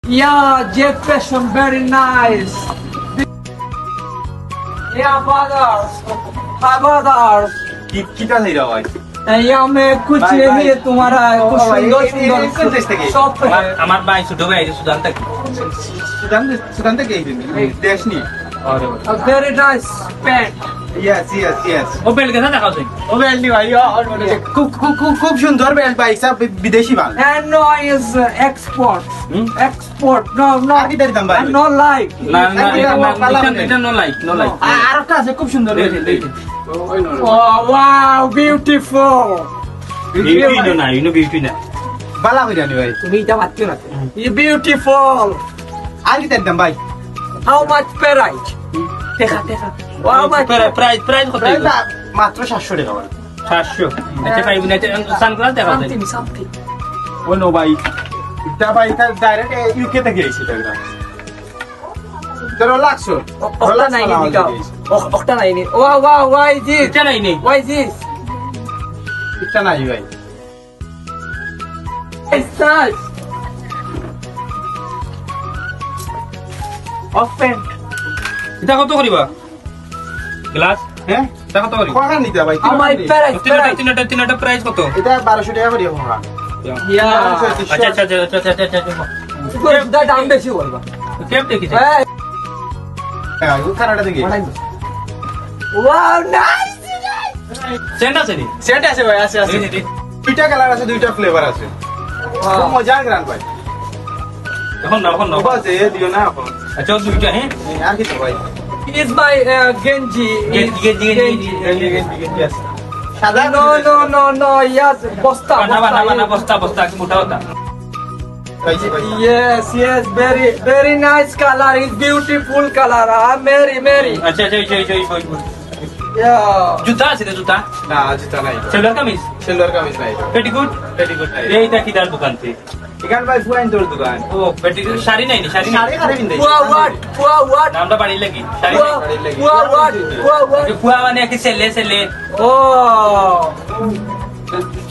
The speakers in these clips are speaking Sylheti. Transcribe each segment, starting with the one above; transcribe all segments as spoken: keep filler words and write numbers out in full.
Yeah, Jet Fashion, very nice. Yeah, brothers. Hi, brothers. কি, কিতা চাইরা ভাই? এই আমি খুঁজে ভাই, ভাই। নিয়ে তোমার, আহ, ও, খুব ও, ভাই, সুন্দর এই, এই, সুন্দর এই কোন দেশ থেকে? সব আমার, আমার ভাই, ছোট ভাই, এই যে সুদান থেকে। সুদান, সুদান থেকে এই দিন? এই দেশ নি? আরে ভাই। A very nice pant. Yes, yes, yes. ও বেল্ট কেসা দেখাও তুমি? ও বেল্ট নি ভাই, ও, ও, ও, খুব, খুব, খুব, খুব সুন্দর বেল্ট ভাই, সব বি-, বিদেশি মাল। And no is, uh, export. Hmm? Export. No, no. আর কিতা দিতাম ভাই? And no like. না, না, না, এটা, এটা, এটা no like, no like। আ-, আরেকটা আছে, খুব সুন্দর। দেখেন, দেখেন। Oh, wow, beautiful. বিউটি না, ইনো বিউটি না। বালা কইরা নি ভাই। তুমি এটা মাতছো না। You beautiful. আর কিতা দিতাম ভাই? How much price? দেখা, দেখা। How much? প্রাইস, প্রাইস কত? প্রাইস মা-, মাত্র সাতশো টাকা ভাই। সাতশো। আচ্ছা, পাইবো না, আচ্ছা, সানগ্লাস দেখা যায়। Something, something. ও নো ভাই, এটা ভাই, এটা ডাইরেক্ট, এ, ইউকে থেকে আইছে এটা। এটা Rolex। ও, ওটা নাই নি, Rolex দিকাও। ও, ওটা নাই নি। Wow, wow, why this? এটা নাই নি। Why this? এটা নাই ভাই। It's nice. Open. এটা কত করিবা? গ্লাস? হ্যাঁ? এটা কত করি? কয়খান নিতা ভাই? আমার তিনটা, প্রাইস, তিনটা, প্রাইস। তিনটা, তিনটা প্রাইস কত? এটা বারোশো টাকা করি এখন। ইয়া। আচ্ছা, আচ্ছা, আচ্ছা, আচ্ছা। উপরে সুদা দাম বেশি বলবা। কেপ দেখি? হ্যাঁ। হ্যাঁ, ও কানাডা থেকে। Wow, nice! সেন্ট আছে নি? সেন্ট আছে ভাই, আছে, আছে। এই যে, এই। দুইটা কালার আছে, দুইটা ফ্লেভার আছে। Wow. খুব মজার গ্রান ভাই। এখন না, এখন না। বাস, এ দিও না এখন। আচ্ছা, ও দুইটা, হ্যাঁ? এই, আর কি তো ভাই? Is my, uh, গেঞ্জি, গেঞ্জি, is গেঞ্জি, গেঞ্জি, গেঞ্জি। গেঞ্জি, গেঞ্জি, গেঞ্জি আছে। সাদা No, no, no, no, yes, বস্তা, না, না, বস্তা, না, না, yes। বস্তা, বস্তা, কি মোটা হতা? পাইছি, পাইছি। Yes, yes, very, very nice color, is beautiful color, ah, Mary, Mary। আচ্ছা, আচ্ছা, এই, এই, এই, এই, এই। Yeah। জুতা আছে রে, জুতা? না, জুতা নাই। সেলোয়ার কামিজ? সেলোয়ার কামিজ নাই। পেটিকোট? পেটিকোট নাই। এইটা কিতার দোকান তে? এখান ভাই ফুয়াইন্তর দোকান। ও, পেটিকোট, শাড়ি নাই নি, শাড়ি নাই? শাড়ি খালি পিন্দে। ফুয়া what? ফুয়া what? নামটা বাড়ি লাগি। শাড়ি নাই? ফুয়া, বাড়ি লাগি। ফুয়া what? ফুয়া what? এ ফুয়া মানে কি ছেলে, ছেলে? ও।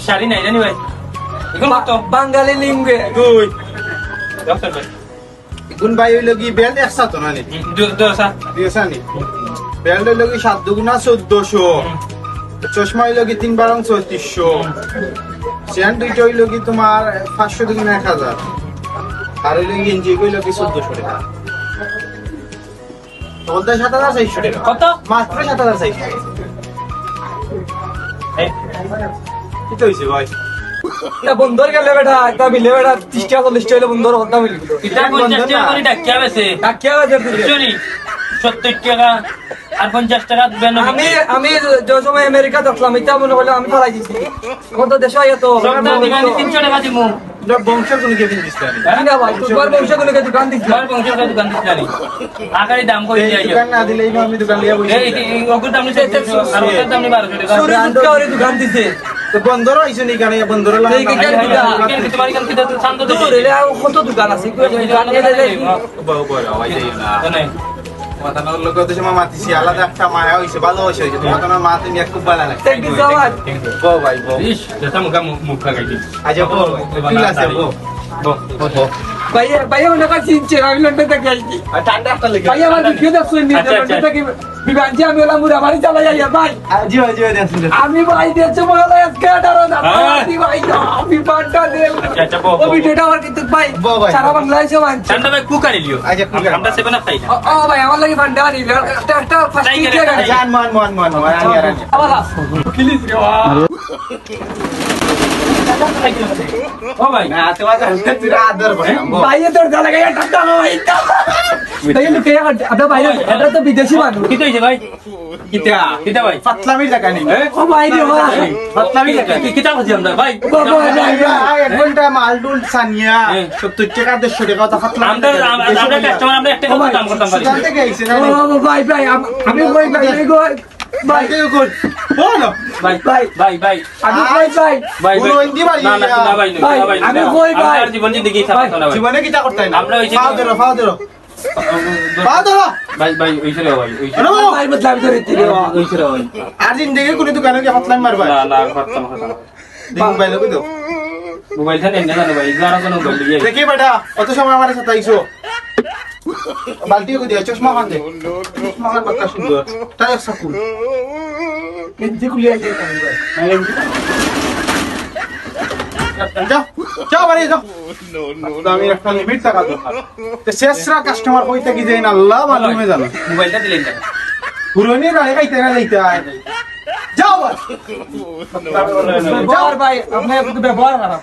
শাড়ি নাই জানি ভাই। এখন বা-, কত? বাঙালি লিঙ্গে। দুই। দশ ভাই। এখন ভাই হইল কি বেল্ট একশো তো না নি? হুম, দু-, দশ, হ্যাঁ। দুই আছে নি? বেল্ট হইল কি সাত দুগুণা চোদ্দশো। হুম। চশমা হইল কি তিন বারং ছত্রিশশো। হুম। সেন্ট দুইটা হইল কি তোমার পাঁচশো দুগুণা এক হাজার। আর হইল কি গেঞ্জি হইল কি চোদ্দশো টাকা। তখন তো সাত হাজার চারশো টাকা। কত? মাত্র সাত হাজার চারশো টাকা। এই, কিতা হইছে ভাই? এটা বন্দর গেলে বেটা, এটা মিলে বেটা, ত্রিশ টাকা, চল্লিশ টাকা হইলে বন্দর হতা মিলে। এটা পঞ্চাশ টাকা করে ডাকিয়া বেচে। ডাকিয়া বেচে তুই। বুঝছো নি? সত্তর টাকা আর পঞ্চাশ টাকা বিরানব্বই আমি, টাকা। আমি যে সময় আমেরিকা থাকলাম, এটা মনে করলে আমি ফালাই দিছি। এখন তো দেশে আইয়া তো সব দাম দোকানে তিনশো টাকা দিমু। তোর বংশের কোনো কেউ দিস না। জি না ভাই, তোমার বংশের কোনো কেউ দোকান দিস না। তোমার বংশের কেউ দোকান দিস না নি। আকারে দাম কই এই দিয়া দোকান না দিলেই না, আমি দোকান দিয়া বসে এই, এই, এই, অগুর দাম নিছে, আর ওটার দাম নিছে বারোশো টাকা। চুরি গুটকা ওরে দোকান দিছে। তো বন্দর আইছো নি কেন? বন্দর লা এই কি কেন কিতা? কেন কিতা? তোমার এখান থেকে তো শান্ত দূর, এলে আর কত দোকান আছে? কই দোকান নিয়ে দেয়? বাবা, বাবা, আওয়াজ এই না। মানে মাতানোর লোক তো সময় মাতিছি, আলাদা একটা মায়া হইছে, ভালোবাসা হইছে। তোমার তো আমার মা তুমি খুব ভালো লাগে। Thank you so much। বউ ভাই, বউ। ইস, যেটা মুখা মু-, মুখা গাইছি। আচ্ছা, বউ, বউ, ঠিক আছে, বউ। বউ, বউ, বউ। ভাইয়া, ভাইয়া, ওনার কাছে চিনছে, আমি লন্ডন থেকে আইছি। আর ঠান্ডা একটা লেগে। ভাইয়া, আমার ভিডিও দেখছো নি? আচ্ছা, আচ্ছা। লন্ডন থেকে বিমান যে আমি ওলা মুড়া বাড়ি চালাই আইয়া, ভাই। আ, জি ভাই, জি ভাই, দেখছি, দেখছি। আমি ভাই দেখছি, বলো, আজকে আঠারো হাজার। হ্যাঁ। আমি ভাই, আমি পান্ডা দেব। আচ্ছা, আচ্ছা, বউ, ও বউ, ভিডিওটা আমার কিন্তু ভাই, বউ ভাই। সারা বাংলাদেশে মানছে। ঠান্ডা ভাই, কুকারি লিও। আচ্ছা, কুকারি। আমরা সেভেন আপ খাই না। ও, ও ভাই, আমার লাগি পান্ডা আনিল। একটা, একটা ফার্স্ট তাই, তাই, তাই। আচ্ছা, আন, আন, আন, আন, আন, আন, আন। আবার আস। প্লিজ রে, বাবা। ও ভাই। না, তোমার কাছে তুই আদর করে, বউ। ভাই, এ তোর জ্বালা গায়ে ঠান্ডা ভাই। ভাই, লোকে, এটা বাইরে, এটা তো বিদেশি মানুষ। কি হইছে ভাই? কিতা? কিতা ভাই? ফাতলামির জাগা নি। এ? ও ভাই রে ভাই। ফাতলামির জাগা নি। কিতা বুঝি আমরা ভাই? ও ভাই, ভাই, ভাই। এক ঘন্টা মাল ডুল সানিয়া, হ্যাঁ। সত্তর টাকা, দেড়শো টাকা, ওটা ফাতলামি আমরা, জাগা নি। আমরা, আমরা কাস্টমার, আমরা একটা কথা দাম করতাম পারি। সুদান থেকে আইছে না? ও ভাই, ভাই, আম-, আমি কই ভাই, এই কই? ভাই, ভাই, কই? ও না। ভাই, ভাই, ভাই, ভাই। আমি কই ভাই? ভাই, ভাই। বলো, হিন্দি বাড়ি না, না, না। না, ভাই, না, ভাই, ভাই, আমি না। কই আমরা ভাই? আর জীবন জিন্দেগি খারাপ ভাই। কথা না, ভাই। জীবনে কিতা করতে না? আমরা ওই যে পাও ধরো, পাও ধরো। পাও ধরো। ভাই, ভাই, ওই সরে, ভাই, ওই সরে। আরে বাবা। ভাই, বদলাম তো হইতে রে বাবা। ওই সরে, ভাই। আর জিন্দেগি কোনো দোকানে গিয়ে হটলাইন মারবা? না, না, করতাম, করতাম। দেখুন ভাই, লোকে তো। মোবাইলটা নেন না জানো ভাই, এগারো জন মোবাইল দিয়ে। দেখি বেটা, অত সময় আমার সাথে আইছো। বালতি কই দিয়া, চশমা খান দে। চশমা খান বাক্কা সুন্দর। তাই এক সাকুন। গেঞ্জি খুলে আইছে ভাই। যাও, যাও বাড়ি যাও। তো আমি একটা লিমিট টাকা দরকার। তো শেষরা কাস্টমার কইতে কি যাই না, আল্লাহ মালুমে জানো। মোবাইলটা দিলেন কেন? পুরনি রায় খাইতে না যাইতে হয়। যাও বাড়ি। ব্যবহার ভাই, আপনি একটু ব্যবহার খারাপ।